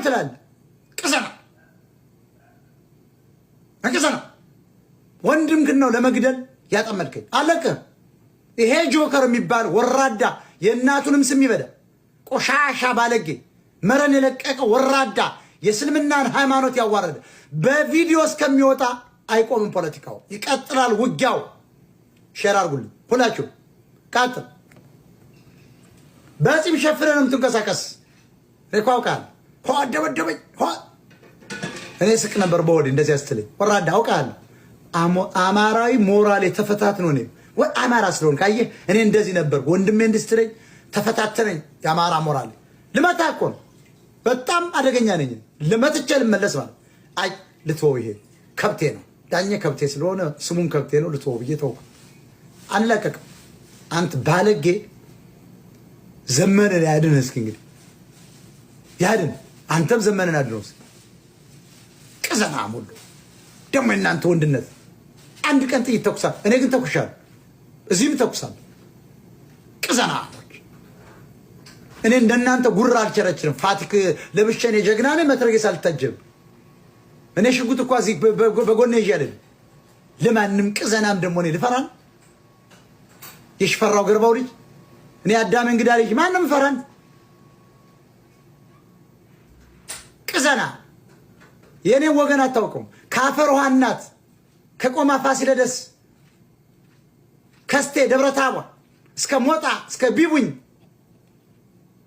ትላለህ? ቅዘና ቅዘና። ወንድም ግን ነው ለመግደል ያጠመድከኝ። አለቅህም። ይሄ ጆከር የሚባል ወራዳ የእናቱንም ስም ይበዳ ቆሻሻ ባለጌ መረን የለቀቀ ወራዳ የእስልምናን ሃይማኖት ያዋረደ በቪዲዮ እስከሚወጣ አይቆምም። ፖለቲካው ይቀጥላል። ውጊያው share አድርጉልኝ ሁላችሁ። ቀጥል። በፂም ሸፍነህ ነው የምትንቀሳቀስ። እኔ እኮ አውቃለሁ። ደበደበኝ። እኔ ስቅ ነበር በሆዴ እንደዚህ ያስትለኝ ወራዳ አውቃለሁ። አማራዊ ሞራል የተፈታት ነው። እኔ ወይ አማራ ስለሆን ካየህ እኔ እንደዚህ ነበር። ወንድሜ እንድስትለኝ ተፈታተነኝ። የአማራ ሞራል ልመታ እኮ ነው። በጣም አደገኛ ነኝ። ልመትቼ ልመለስ ማለት አይ ልትወው፣ ይሄ ከብቴ ነው ዳኘ ከብቴ ስለሆነ ስሙን ከብቴ ነው ልትወው ብዬ ተውኩ። አንለቀቅም። አንተ ባለጌ ዘመንን ያድን እስኪ እንግዲህ ያድን። አንተም ዘመንን አድነው እስኪ። ቅዘናም ሁሉ ደግሞ የእናንተ ወንድነት አንድ ቀን ጥይት ተኩሳል። እኔ ግን ተኩሻለሁ፣ እዚህም ተኩሳል። ቅዘናሞች እኔ እንደናንተ ጉራ አልቸረችርም። ፋቲክ ለብሼ እኔ ጀግና ነኝ። መትረጌስ አልታጀብም። እኔ ሽጉጥ እኳ እዚህ በጎኔ ይዤ አይደለም ለማንም ቅዘናም ደግሞ እኔ ልፈራን የሽፈራው ገርባው ልጅ እኔ አዳም እንግዳ ልጅ ማንም ፈራን ቅዘና የእኔ ወገን አታውቀውም። ከአፈር ውሃ እናት ከቆማ ፋሲለደስ ከስቴ ደብረ ታቦር እስከ ሞጣ እስከ ቢቡኝ